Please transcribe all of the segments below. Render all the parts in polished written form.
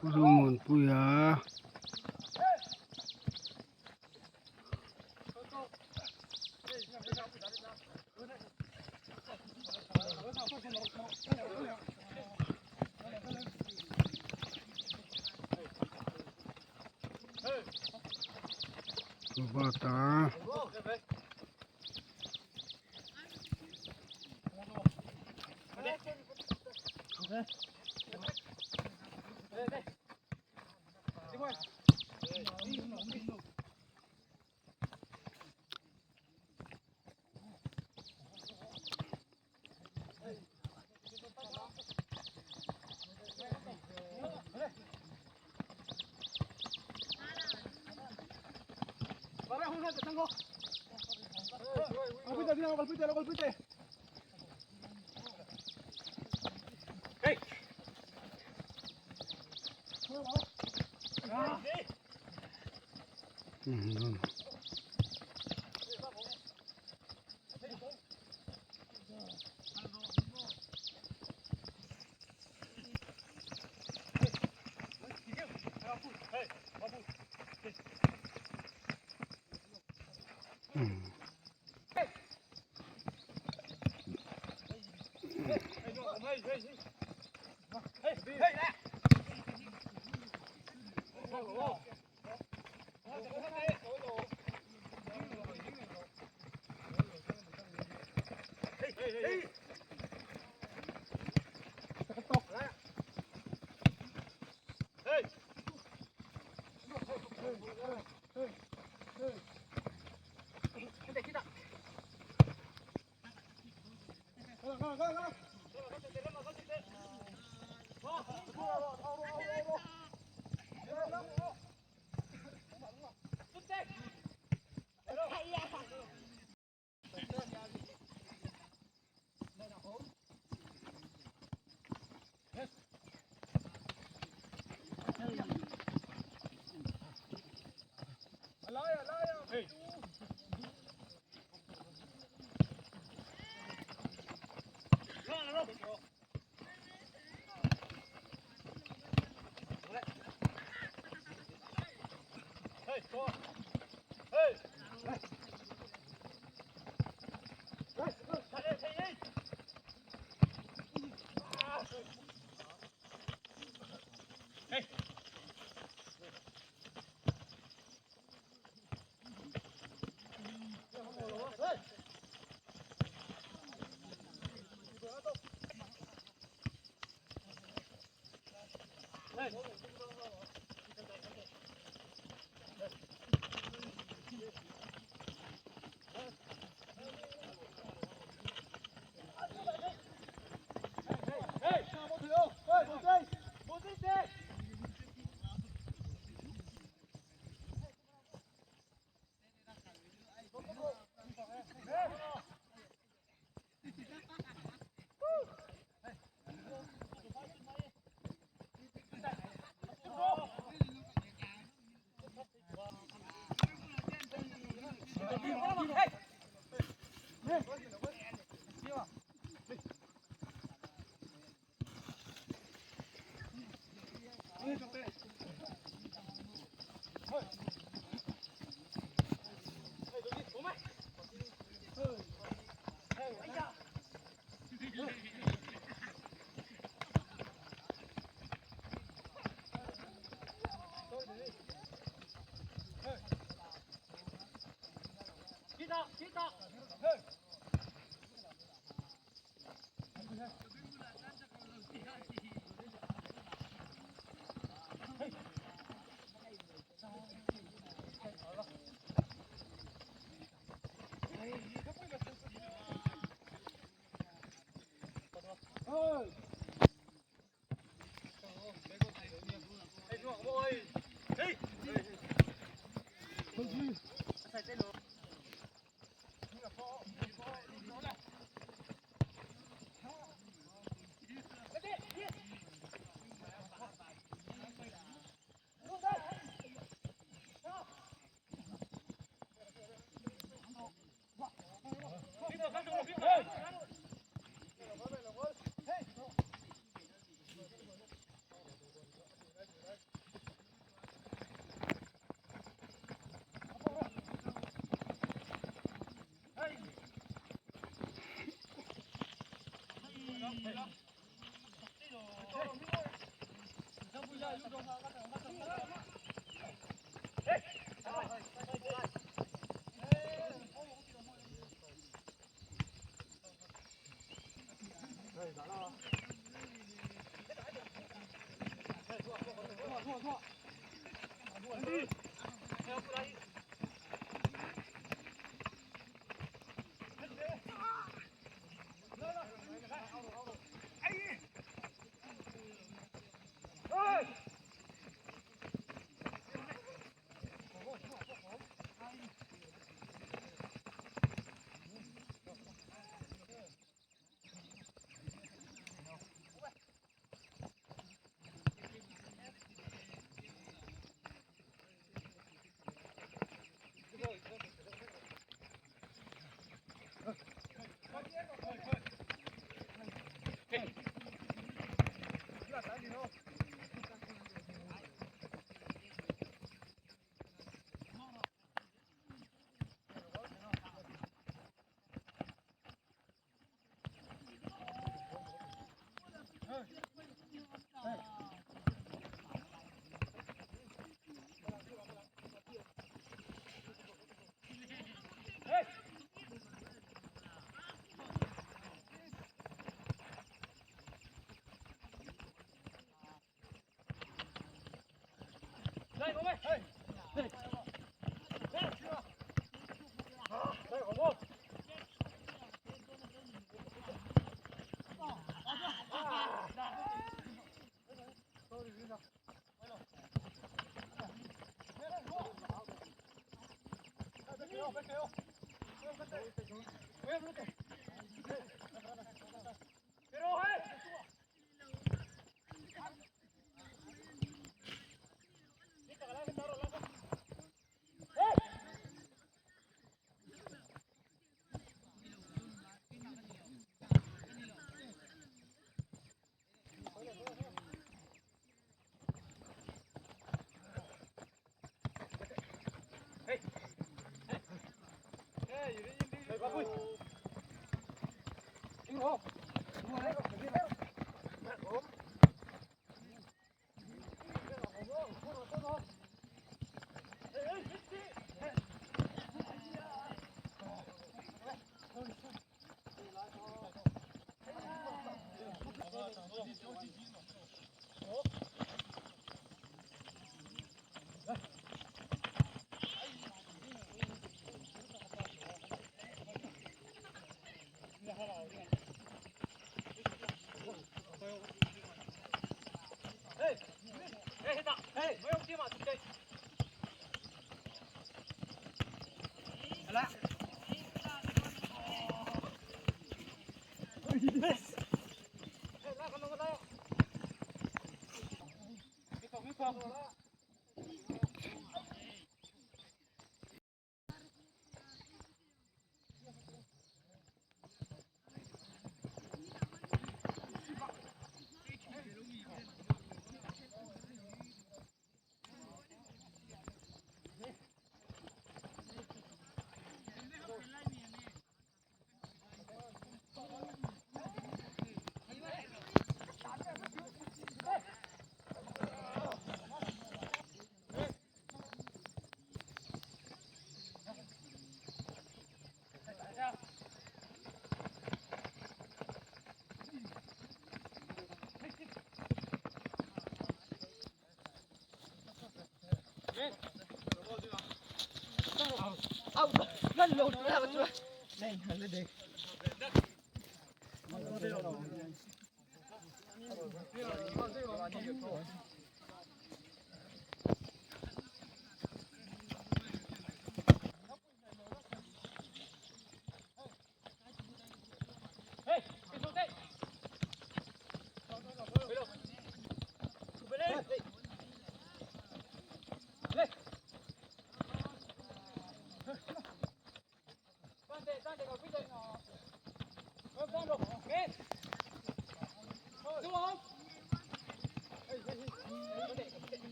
Pu Zomuanpuia. Robert-a.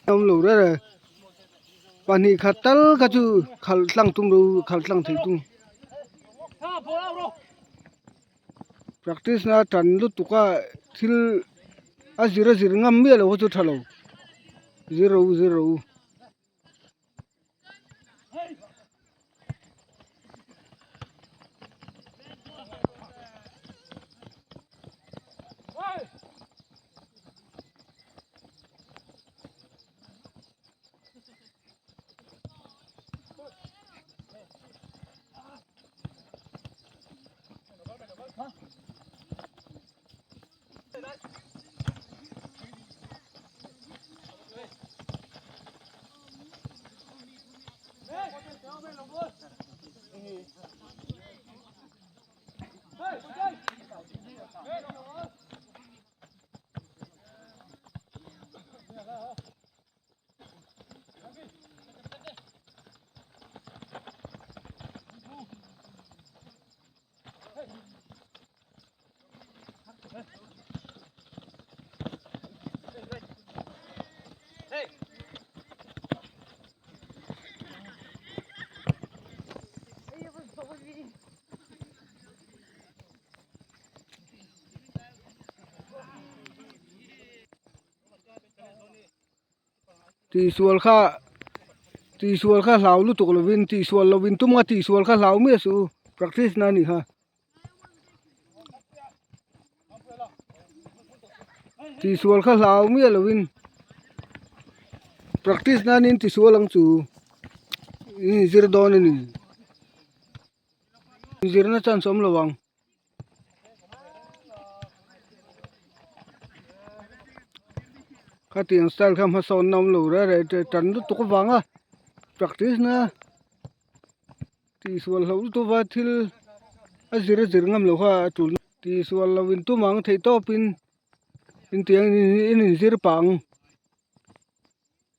Awm lo reng reng pahnih khat tal kha chu khalh tlang tum lo khalh tlang theih tum practice na tan lutuk a thil a zir a zir ngam miah lo kha chu tha lo zir ro zir ro. Tihsual kha tihsual kha hlau lutuk lovin tihsual lovin tum a tihsual kha hlau miah suh u practice na a ni kha. Tihsual kha hlau miah lovin practice nanin tisual ang chu inzir dawn a ni zirna chance awm lo ang. Khatiang style kha hmasawn na awm lo reng reng tan lutuk avanga practice na. Tihsual hlauh lutuk va thil a zir a zir ngam loh kha a tul tihsual loh in tum ang theih tawp in intiang in inzir pah ang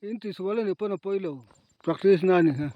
in tihsual a nih pawn a pawi lo practice na a ni kha.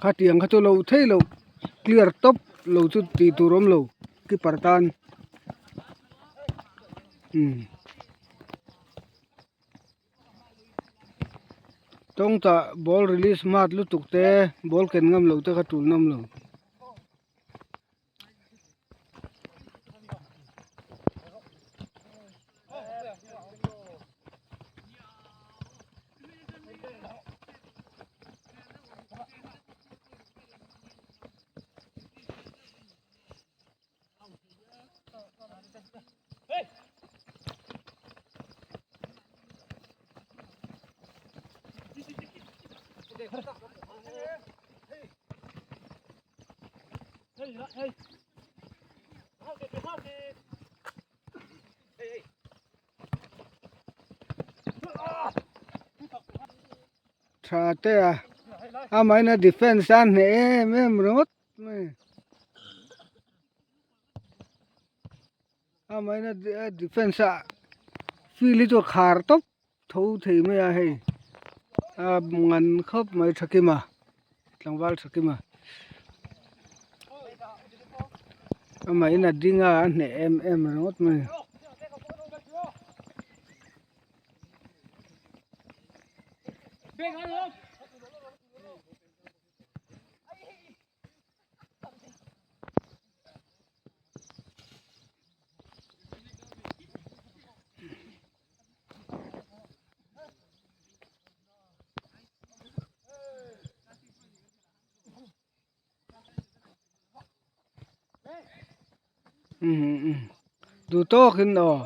Khatiang kha chu lo thei lo clear tawp lo chu tih tur awm lo keeper tan umm tawngtah ball release mat lutuk te ball ken ngam lo te kha tul nawm lo. Tha te a amahin a defense a hneh em em ringawt mai amahin a defense a field hi chu a khar tawp tho thei mai a hei a ngan khawp mai Thakima tlangval Thakima amahin a ding a a hneh em em ringawt mai. Duh tawkin aw.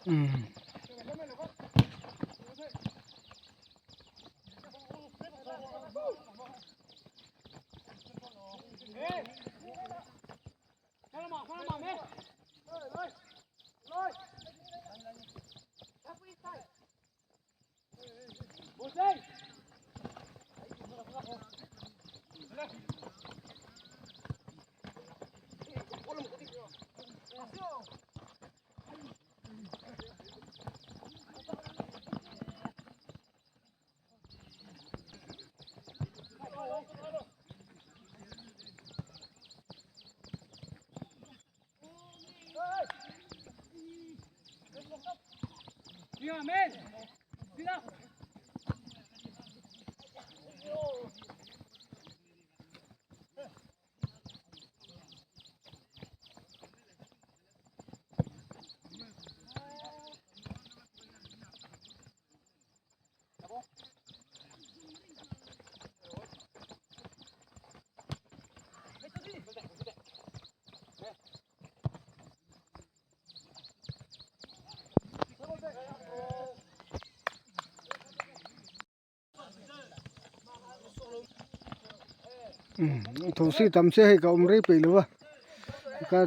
Umm. Thosi tam se hei ka awm rei peih lo va ka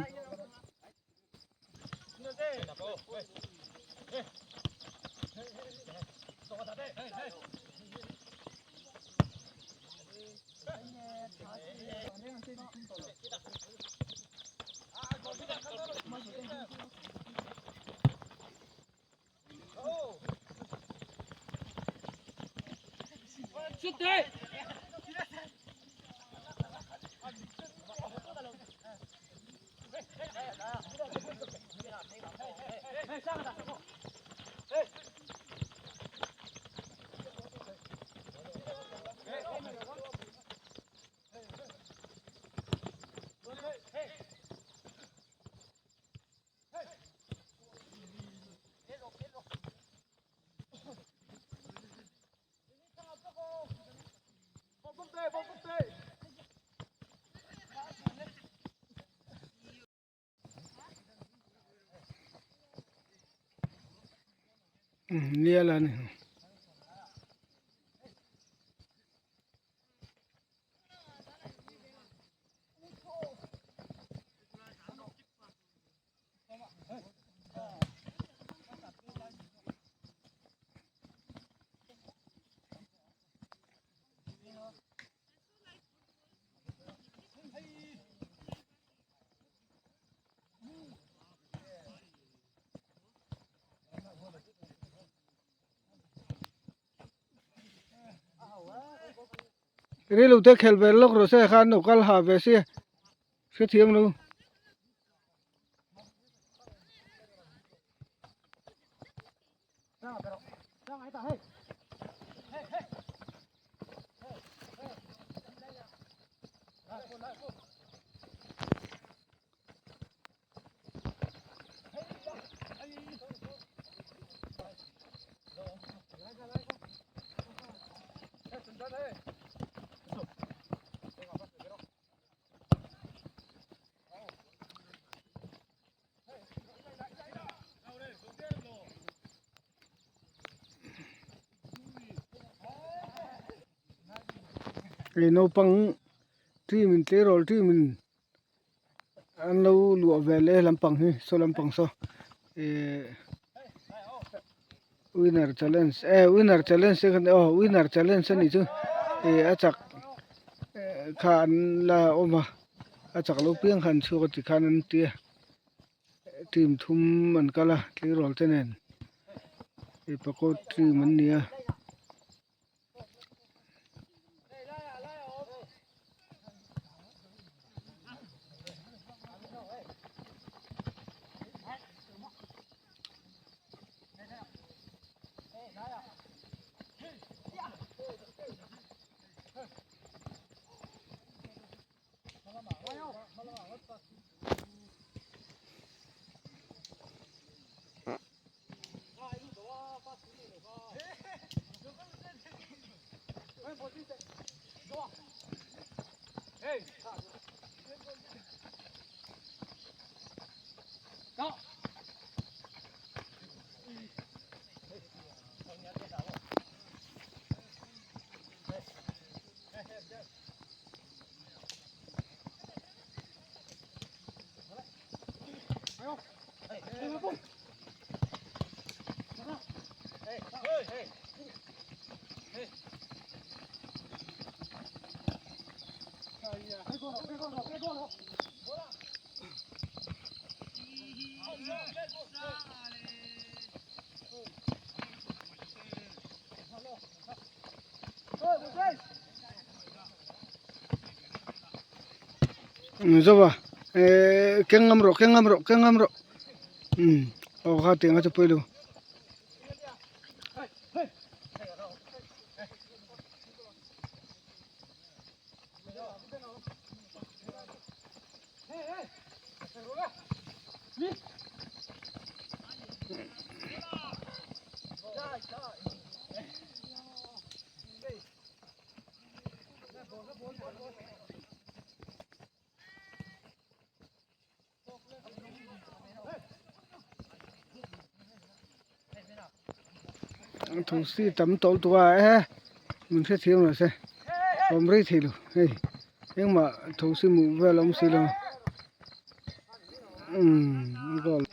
Nial a ni. Rilo te khel ve lawk rawh se khan lo kal ha ve sia hrethiam lo. Hei naupang team in tleirawl team in an lo luah ve leh lampang hi saw lampang saw ihh winner challenge eh winner challenge te kha aw winner challenge anih chu ih a chak kha an la awm a a chak lo piang kha an chhuak a tikhan an tia team thum an kal a tleirawl te nen ih pakawt team an ni a. Zova eh keng ngam rawh keng ngam rawh keng ngam rawh umm aw kha tiang a chu pawi lo. Thawmsi tam tawlh tawh a e min hrethiam lo se awm rei thei lo hei engmah thawmsi hmuh vel a awm si lo umm goal.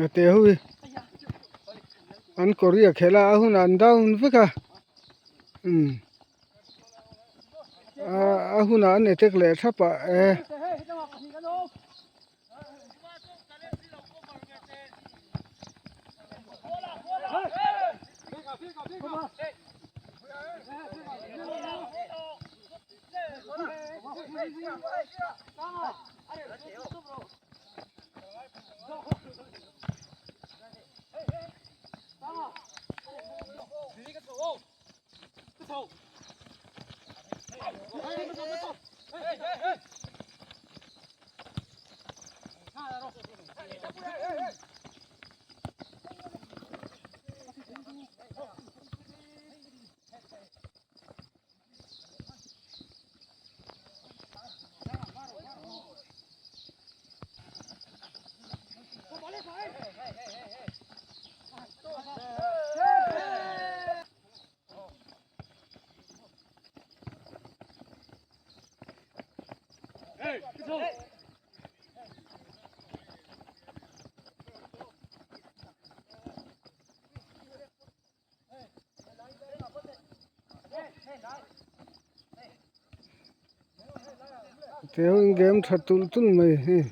A te ho hi an kawr hi a khelh a a hunah an down vek a umm a hunah an attack leh thap a e. Te ho in game tha tulh tulh mai hei.